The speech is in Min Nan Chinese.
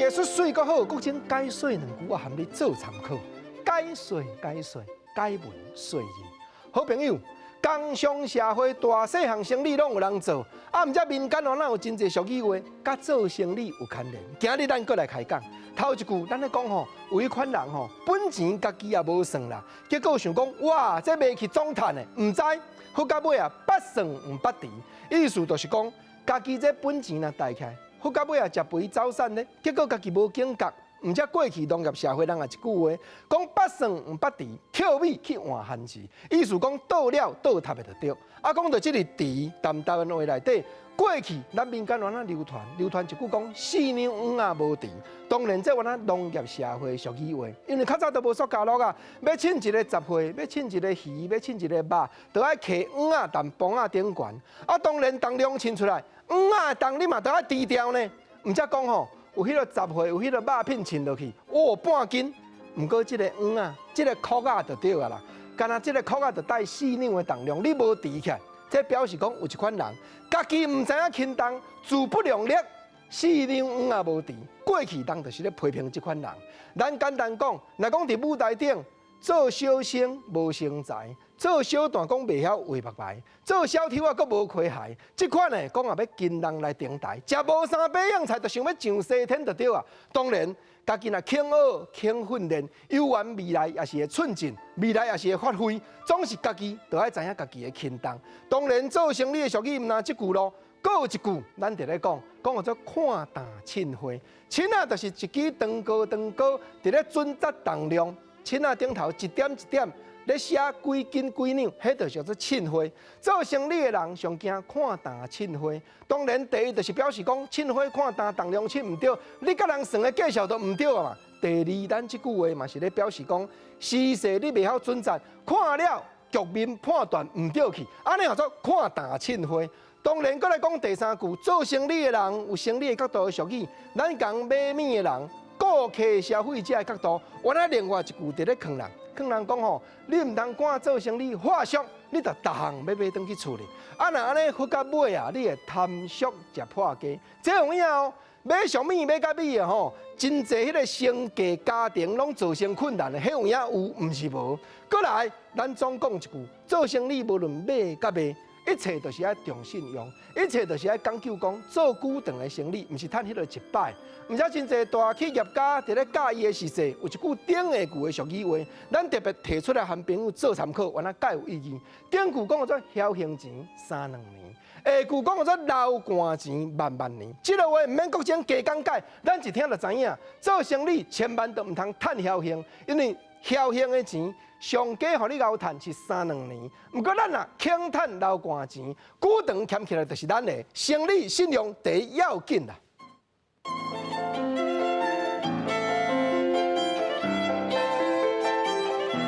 藝術媠閣好，閣請解說兩句，我含你做參考。解說解說，解文說字。好朋友，工商社會大細項生意攏有人做，啊，毋知民間哪有真濟俗語話，佮做生意有牽連。今日咱閣來開講。頭一句，咱咧講吼，有彼款人吼，本錢家己也無算啦，結果想講，哇，這賣去總趁的，毋知，好到尾啊，捌算毋捌除。意思就是講，家己這本錢若袋起來，好到尾啊，食肥走散咧，結果家己無警覺。毋才過去農業社會人也一句話，講捌算毋捌除，捡米去換番薯，意思講倒了倒塌的就對。啊，講到這个除，諳台灣話內底，過去咱民間原來流傳，流傳一句講四兩黃仔無除。當然這原來農業社會俗語話，因為較早都無塑膠袋啊，欲稱一个雜貨，欲稱一個魚，欲稱一個肉，都愛提甕仔擔磅仔頂懸。啊，當然重量稱出來，甕仔的重你嘛都愛除掉呢。毋才講吼，有彼个雜貨，有彼个肉片稱落去，哦，半斤。毋過這个甕仔，這个殼仔就對啊啦。敢若這个殼仔就帶4兩的重量，你無除起來，這表示講有一款人，家己毋知影輕重，自不量力，四兩黃仔無除。過去人就是咧批評這款人。咱簡單講，若講佇舞台頂做小生無成才，做小旦講袂曉畫目眉，做小丑仔閣無開懷，這款的講也欲跟人來登台，食無三把樣菜，就想欲上西天就對啊。當然，家己若肯學、肯訓練，有緣未來也是會寸進，未來也是會發揮，總是家己都愛知影家己的輕重。當然，做生意的俗語毋但這句咯，閣有一句，咱佇咧講，講叫做看擔秤貨。秤仔就是一支長高長高，佇咧準則重量，秤仔頂頭一點一點咧寫幾斤幾兩，彼就是叫做秤貨。做生意的人上驚看擔秤貨。當然，第一就是表示講秤貨看擔重量稱毋對，你佮人算的價數都毋對啊嘛。第二，咱這句話嘛是咧表示講，時勢你袂曉準則，看了局面判斷毋對去，按呢叫做看擔秤貨。當然，閣來講第三句，做生意的人有生意的角度的俗語，咱講買物的人，顧客消費者的角度，原來另外一句佇咧勸人，勸人講吼，你毋通趕做生意話俗，你就逐項欲買轉去厝裡。啊，若按呢好到尾啊，你會貪俗食破家，這有影哦。買俗物買甲尾的吼，真濟彼个生計家庭攏造成困難的，彼有影有，毋是無。閣來，咱總講一句，做生意無論買佮賣，一切都是愛重信用，一切都是愛講究講做久長的生意，毋是趁彼个一擺。毋知真濟大企業家佇咧教伊的時勢，有一句頂下句的俗語話，咱特別提出來和朋友做參考，原來較有意義。頂句講做僥倖錢三兩年，下句講做流汗錢萬萬年。這个話毋免閣種加講解，咱一聽就知影。做生意千萬都毋通趁僥倖，因為僥倖的錢上加予你𠢕趁是三兩年。毋過咱若肯趁流汗錢，久長儉起來就是咱的生意信用第一要緊啦。